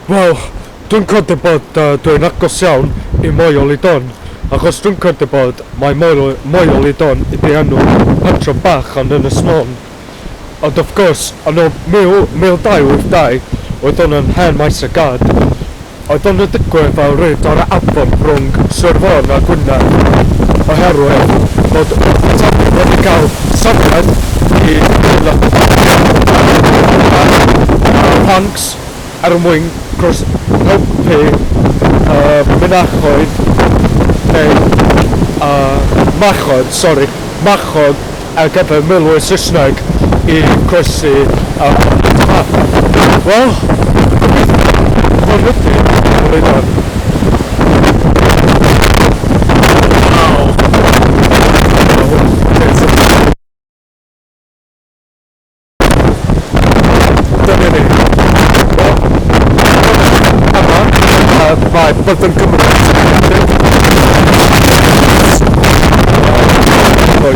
Wel, dwi'n credu bod dwi'n agos iawn i Moel i Don, achos dwi'n credu bod mai Moel, Moel i Don ydi enw pentref bach yn Ynys Môn. Ond wrth gwrs, yn ôl 1282, oedd hwn yn hen maes y gad. Oedd hwn yn digwydd fel ryd ar y afon rhwng Sir Fôn a Gwynedd, oherwydd bod Tafwyl wedi cael syniad i planks er mwyn gwrs helpu mynachod neu machod, sori, machod ar gyfer milwyr Saesneg i croesi y yma. Wel, gobeithio hwn ydy Moel-i-Don. Waw! Dyna ni. Wel, yma, mae Byddin Cymru yn